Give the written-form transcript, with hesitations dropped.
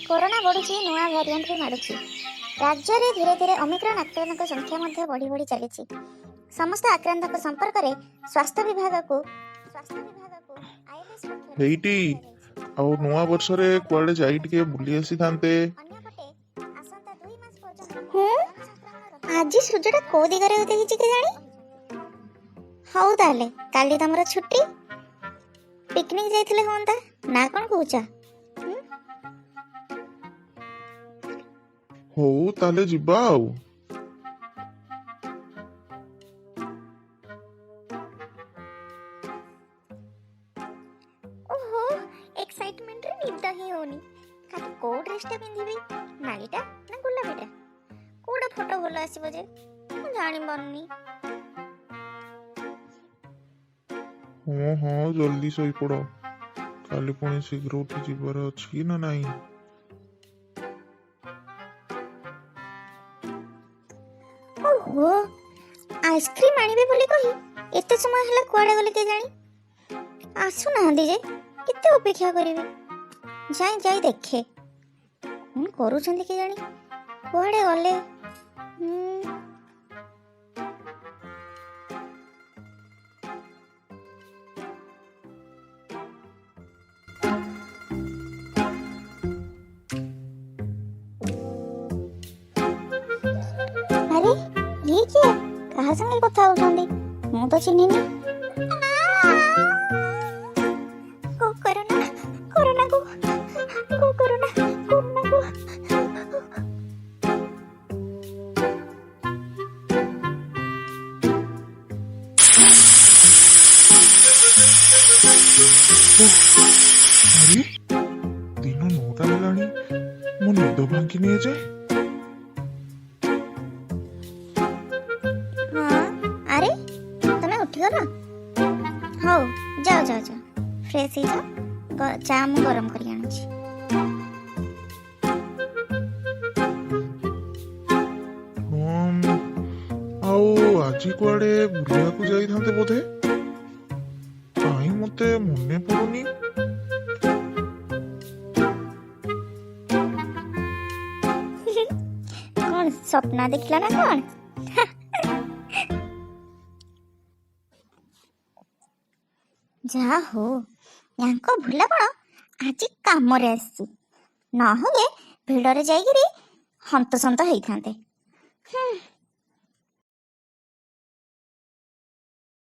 Corona ବଢୁଛି, ନୂଆ variant ବି ମାଡୁଛି। ରାଜ୍ୟରେ ଧୀରେ ଧୀରେ ଓମିକ୍ରନ୍ ଆକ୍ରାନ୍ତଙ୍କ ସଂଖ୍ୟା ମଧ୍ୟ ବଢି ବଢି ଚାଲିଛି। ସମସ୍ତ ଆକ୍ରାନ୍ତଙ୍କ ସମ୍ପର୍କରେ ସ୍ୱାସ୍ଥ୍ୟ ବିଭାଗକୁ ଆଇଏମଏସ୍ ପକ୍ଷରୁ ହେଇଟି, ଆଉ ନୂଆ ବର୍ଷରେ କୁଆଡେ ଯାଇ ଟିକେ ବୁଲି ଆସିଥାନ୍ତେ। ଅନ୍ୟପଟେ ଆସନ୍ତା 2 ମାସ ପର୍ଯ୍ୟନ୍ତ ଆଜି ସୂର୍ଯ୍ୟଟା କୋଉ ଦିଗରେ ଉଦୟ ହେଇଛି କେଜାଣି? ହଉ ତାହେଲେ, କାଲି ତମର ଛୁଟି, ପିକନିକ ଯାଇଥିଲେ ହୁଅନ୍ତା ନା, କଣ କହୁଛ? ହଉ ତାହେଲେ, ଯିବା ଆଉ। ଓହୋ, ଏକ୍ସାଇଟମେଣ୍ଟରେ ନିଦ ହିଁ ହଉନି। କାଲି କୋଉ ଡ୍ରେସଟା ପିନ୍ଧିବି? ନାଲିଟା ନା ଗୋଲାପୀଟା? କୋଉଟା ଫଟୋ ଭଲ ଆସିବ ଯେ, ମୁଁ ଜାଣିପାରୁନି। ହଁ, ଜଲ୍ଦି ଶୋଇପଡ। କାଲି ପୁଣି ଶୀଘ୍ର ଉଠି ଯିବାର ଅଛି ନା ନାହିଁ? ଓହୋ, ଆଇସ୍କ୍ରିମ୍ ଆଣିବେ ବୋଲି କହି ଏତେ ସମୟ ହେଲା, କୁଆଡ଼େ ଗଲେ କେଜାଣି? ଆସୁନାହାନ୍ତି ଯେ, କେତେ ଅପେକ୍ଷା କରିବି? ଯାଇ ଯାଇ ଦେଖେ କଣ କରୁଛନ୍ତି କେଜାଣି, କୁଆଡ଼େ ଗଲେ। ଆରେ, ଇଏ କିଏ? କାହା ସାଙ୍ଗେ କଥା ହଉଛନ୍ତି? ମୁଁ ତ ଚିହ୍ନିନି। ଗୋ କରୋନା, କରୋନାକୁ ଗୋ, କରୋନା, କରୋନାକୁ। ଆରେ, ଦିନ 9ଟା ହେଲାଣି, ମୋ ନିଦ ଭାଙ୍ଗିନି ଏଯାଏ। ହଁ, ଆରେ ତମେ ଉଠିଗଲ? ହଉ, ଯାଅ ଯାଅ ଯାଅ, ଫ୍ରେଶ୍ ହେଇଯାଅ। ଚା ମୁଁ ଗରମ କରି ଆଣୁଛି। ହଁ, ଆଉ ଆଜି କୁଆଡେ ବୁଲିବାକୁ ଯାଇଥାନ୍ତେ ବୋଧେ? କାହିଁ ମତେ ମନେ ପଡୁନି। କଣ ସ୍ୱପ୍ନ ଦେଖିଲ ନା କଣ? ଯାହା ହଉ, ୟାଙ୍କ ଭୁଲାପଣ ଆଜି କାମରେ ଆସିଛି। ନହେଲେ ଭିଡ଼ରେ ଯାଇକିରି ହନ୍ତସନ୍ତ ହେଇଥାନ୍ତେ।